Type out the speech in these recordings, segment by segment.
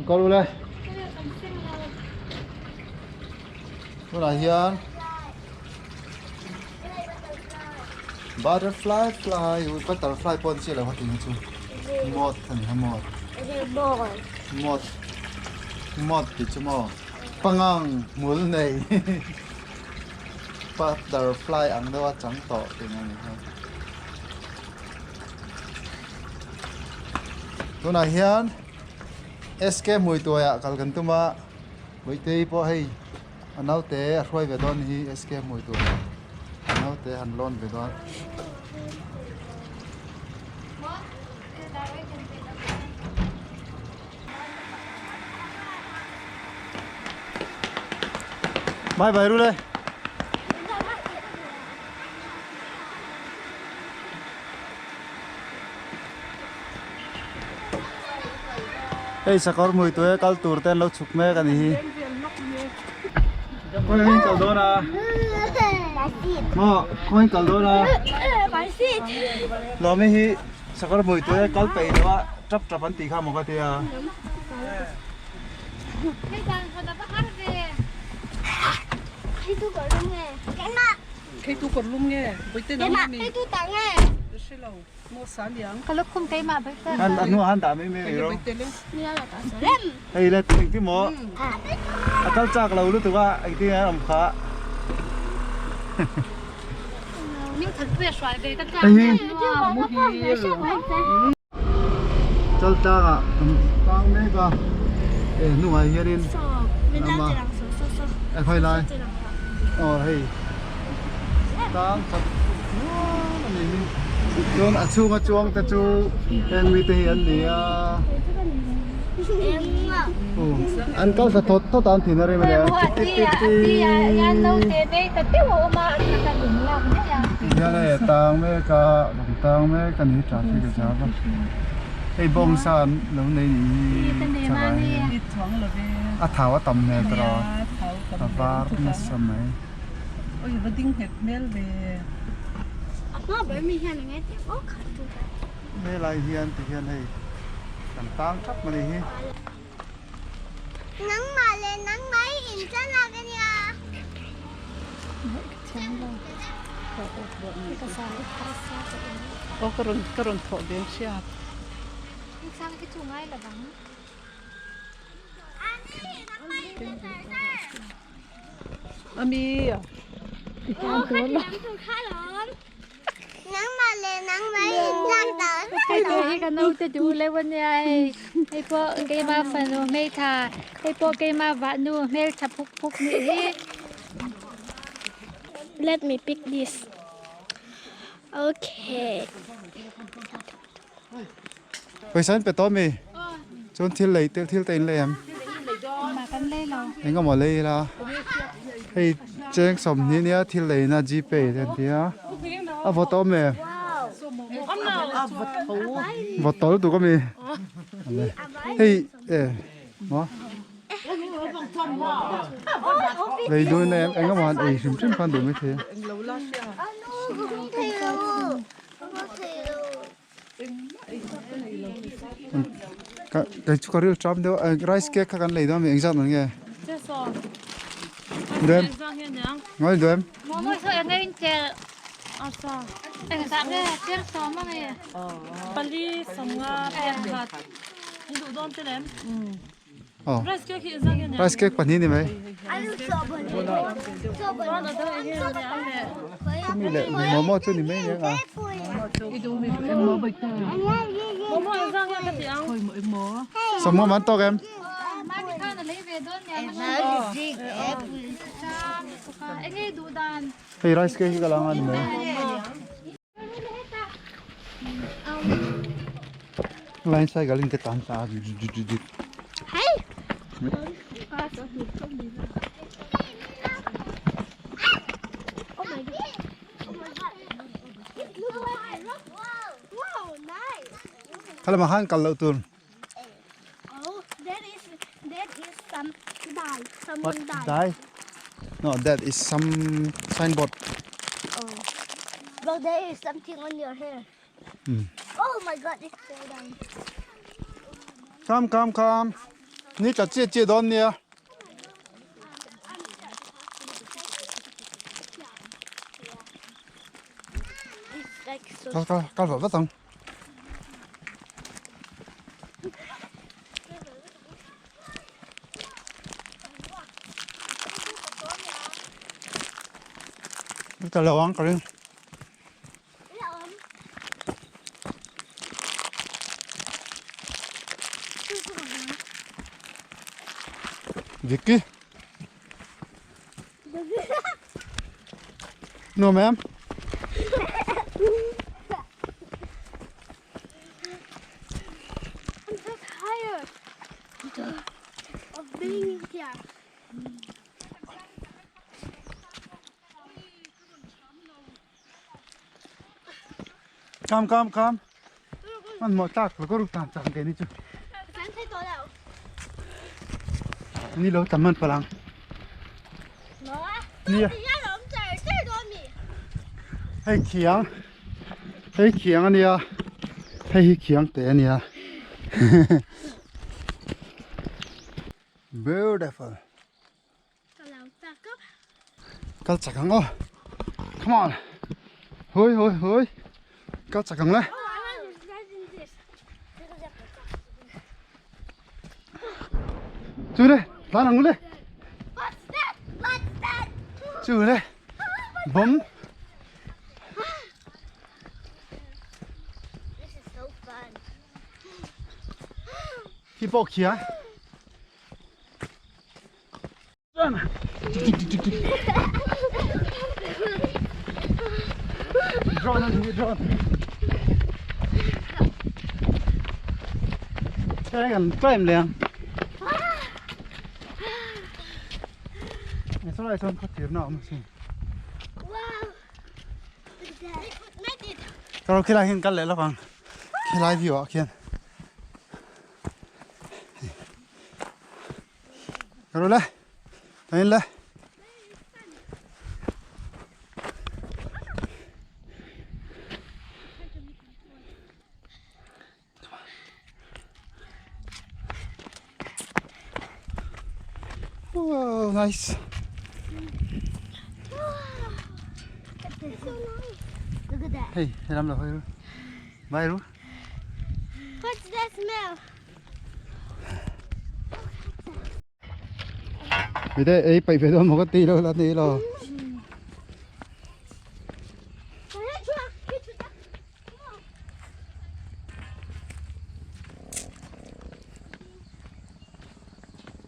Kal ule. Tunah hian butterfly fly butterfly pawh an chiah lo kha tih hi chu moth a ni kha moth moth moth tih chu maw pangang hmul nei butterfly ang deuh a chang tawh tih a ni kha tunah hian SK Hmuituaiah kal kan tum a Vaitei pawh hei a naute a hruai ve dawn hi SK Hmuituaiah a naute han lawn ve dawn. Bye bye Rule. Hei sakawr hmui tuia kal tur te an lo chhuk mek a ni hi. Khawiin kal dawn a? Maw khawiin kal dawn a? Lawmi hi sakawr hmui tuia kal peih lo a tap tap an tih kha maw ka tia. Theitu kawr lum nge? Bawihte nang mi? Theitu tang nge? Ka hre lo. Maw sa niang. Ka lukhum keimah bawihte. Han a hnuah han dah mai mai ro. Hei le engti maw? A kal chak lo lutuk a engtin nge an awm kha. Min khat pui a hruai ve ka chak. Hei hi. Chal tlangah kan tang mek a e hnungah hianin an awm a e khawi lai aw hei tang chak nual a ni hi chuan a chhunga chuang te chu heng mite hi an ni a aw an kal thla thawt thawt a an thin a rem a nia Tihian hei a tang mek a rawn tang mek a ni traffic a zam a hei bawngsa an lo nei nih hi thlalai hian a thau a tam hmel tawh a var nasa mai. Helai hian tihian hei kan tang thap a ni hi. Nangmah leh nangmah hi in chan a ka nia. Aw ka rawn ka rawn thawh ve hriat. Ami. Nangmah leh nangmah hi in tlak dah Hei tu hi ka naute duh lo ania hei. Hei pawh keima fanu hmeitha, hei pawh keima vahnu hmeltha phuk phuk nih hi. Let me pick this. Okay. Pawisa in pe tawh mi? Chuan thil lei te thil te in lei em? Engmah kan lei lo. Engemaw lei ila. Hei cheng sawmhnih nia thil lei na gpay te an ti a. A vawt awm em? Vawt tawh lutuk ami? Hei e maw? Lei dun em engemaw han ei hrim hrim khan duh maithei a. Kei chu ka ril ṭam deuh a rice cake kha kan lei dawn a mi engzat man nge duem ngawi duem aw rice cake pahnih a ni mai chumi leh momo chu ni mai aniang a sawmhnaw man tawk em hei rice cake hi ka la anga ni mai. Line cycle in ka tan ta Hey! Oh my god. Oh my god. Wow, nice. Khalama han kal lo tur. Oh, there is there is some die. Someone What died. die? No, that is some signboard. Oh. But there is something on your hair. Hmm. Oh my god, it fell down. Come, come, come. Ni tla chiah chiah dawn nia. Kal kal kal vat vat ang. Ka lo ang ka ring. Vicky. No ma'am. I'm so tired of being here. Come come come. Man mo tak lo ko tan chang ke ni chu. Ni lo tam man palang. Ni. Hei khiang. Hei khiang ania. Hei hi khiang te ania. Beautiful. Kal chak ang aw. Come on. Hoi hoi hoi. Kal chak ang le. Chu le, tlan ang le. Chu le. Bum. Khi pawh khia. Drone anh drone. Cái gần climb liền. Này số này xong phát triển nào mà xin. Rồi khi lại hiện căn lệ là bằng khi lại view ạ khiên. Rồi le. Lên le. Wow, nice. It's so nice. Look at that. Hey, helam lo hoi ru. Bye ru. What's that smell? Vì thế ấy phải về đâu mà có tí đâu là tí lo.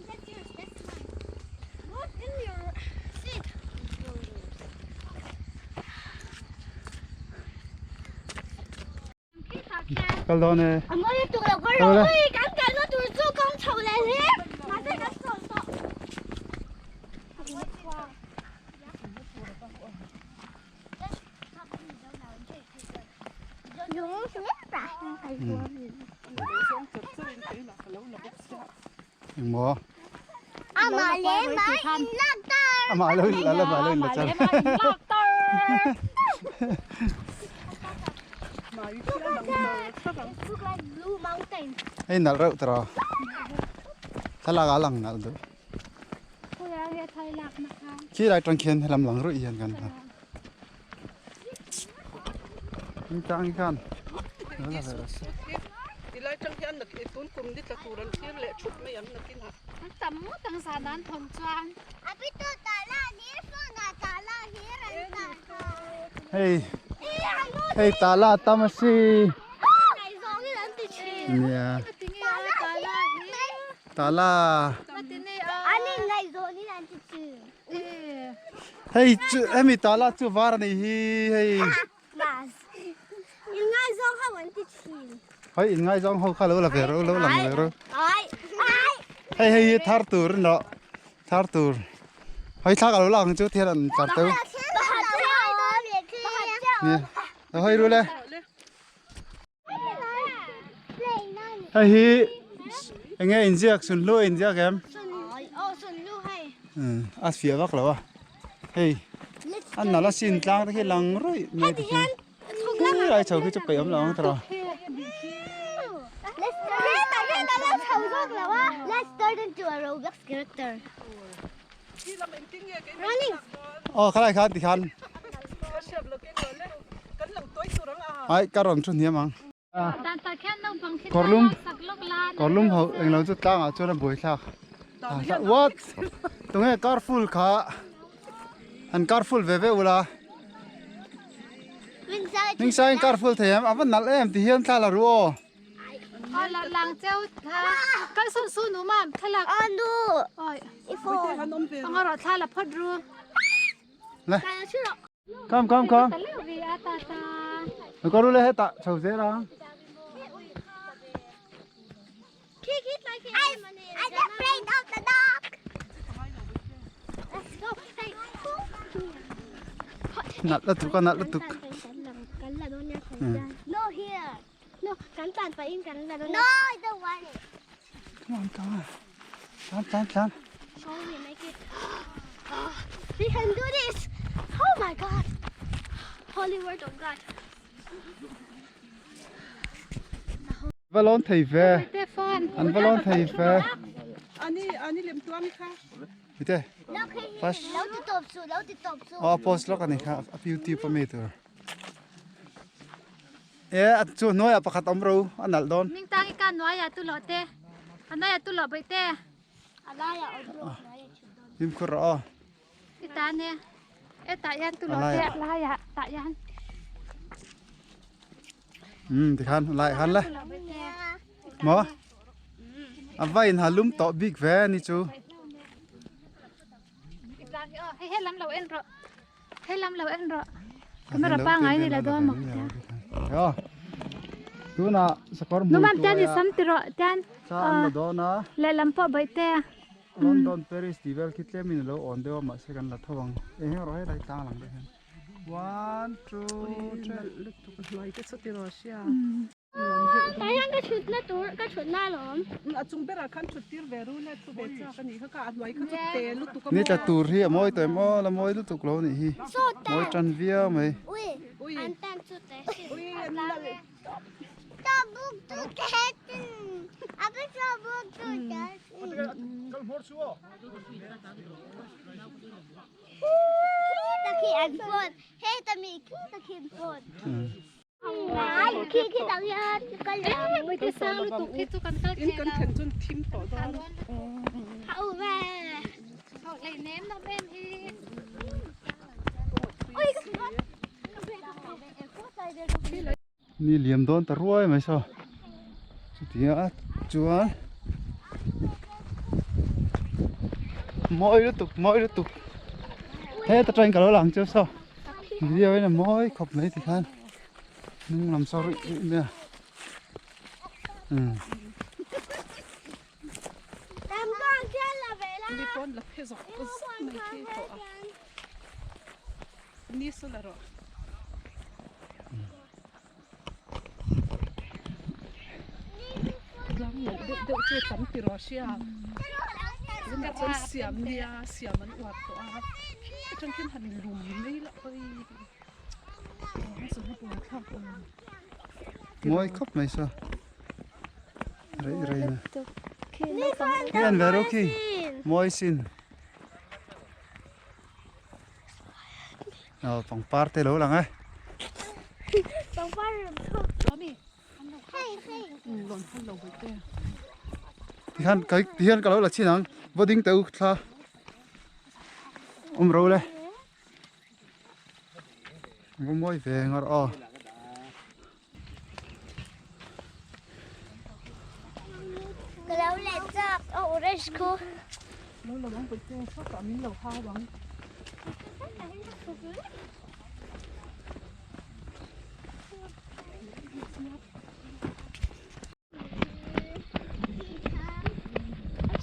That's yours, that's mine. What's in your seat? Kal dawn e. Ang oi tụ là cái Đâu rồi, đây? cắn cắn nó tụi chú con chầu lại thế. Mà thế nó sợ sợ. Eng maw? À mà lẽ mà in lạc tờ. A mah lo in la la mah lo in la char. Look like blue mountain. Hei nalh reuh tawh. Thlalak ah lang nalh duh. Khi lai tang khian helam lang ruih hian kan hmu. Heng tang hi khan Hei hei tala tam a si. Nia tala hei chu hemi tala chu var a nih hi hei. Hei in ngaizawng ho kha lo la ve ro lo lang ve ro. Hei hei hi thar tur a ni rawh thar tur hei thlak a lo lang chu thil an char teuh. Nia lo hawi ru le. Hei hi eng nge inziak sunhlu a inziak em? A fiah vak lo a hei a nalh a sin tlang te khi lang ruih mai te khi helai chho khi chu peih awm lo ang tawh. turned into a Roblox character. Running. Aw khalai khan tikhan. Ai ka rawn thu hniam ang. Kawrlum kawrlum ho englo chu tlangah chuan a buai thlak. What? Tunge car full kha han car full ve ve ula. Hmingsain car full thei em? A va nalh em ti hian thla la ru aw. Le. Come come come. Có ru le hetah chho zel a. Nalh lutuk a nalh lutuk. Come on come on. Tlan tlan tlan. We can do this. Oh my God. Holy word of God. Va lawn thei ve. An va lawn thei ve. Mite. Flash. Aw post lawk ani kha a YouTube a mi tur. E a chu hnuai ah pakhat awm ro a nalh dawn. Ming tang i ka nuai ah tu lo te. A nuai ah tu lo bai te. Fimkhur rawh aw. I ta ne. E tah hian tu lo te a lai ah tah hian. Um tikhan a lai khan le. Maw? A va in ha lum tawh bik ve ni chu. Hei he lam lo en rawh. Hei lam lo en rawh. Camera pangai ni la dawn mak tia. Yo. Tuna sakawr hmui Numan tian i sam ti rawh tian. Cha an la dawn a. Lehlam pawh baih te. London Paris tih vel khi tlem in a lo awn deuh a mahse kan la tho ang. Eng rawh helai tlang lang deuh hian. One two three. Tah hian ka thutna tur ka thutna alawm. A chung berah khan thut tir ve ru le thu ve chak a nih kha ka a hnuai kha chu te lutuk a Ni tla tur hi a mawi tawh em aw la mawi lutuk lo nih hi. Mawi tan viau mai. Ui an tan chu te sin. Ui an lal. Ta buk tu te tin. A pe cha buk tu te sin. Kal hmawr chu aw. Khi ta khi an phone. He ta mi khi ta khi an phone. In kan thlen chuan thim tawh dawn. Ni liam dawn ta ruai mai saw chutia chuan mawi lutuk mawi lutuk heta tangin ka lo lang chu saw. Video in a mawi khawp mai tikhan hnung lam saw ruih ruih mai a umm. Tlang loh deuh deuh chu tam ti rawh sia tunah chuan siam nia siam an uar tawh a khi atang khian han lum mai lah pawh hi a zawng a buai thlak awm. Mawi khawp mai saw rei rei na khi an ve ro khi mawi sin aw pangpar te lo lang e. Tihian kai tihian ka lo la chin ang va ding teh u thla awm ro le va mawi ve ngar aw. Ka lo let chak a orange khu.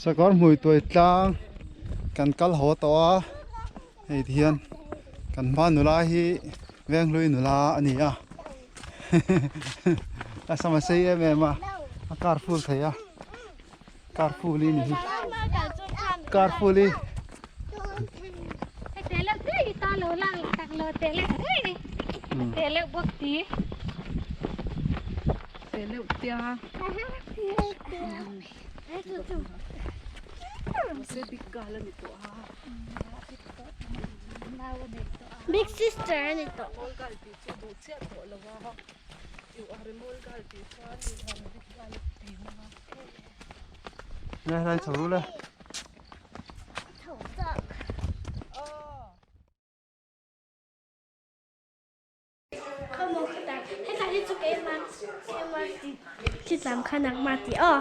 Sakawr hmui tuai tlang kan kal haw tawh a hei ti hian kan hma nula hi Venghlui nula a ni a a sama sei em em a a car full thei a car full i ni hi car full i. Mahse big girl a ni tawh a. Big sister a ni tawh. Mall girl tih chu duh chiah tawh lo a. You are a mall girl tih chuan you are a big girl a ti na. Nè, đây chho le. Tho zawk. Khawmaw khawtah hetah hi chu keimah keimah tih khi tlam kha nangmah tih aw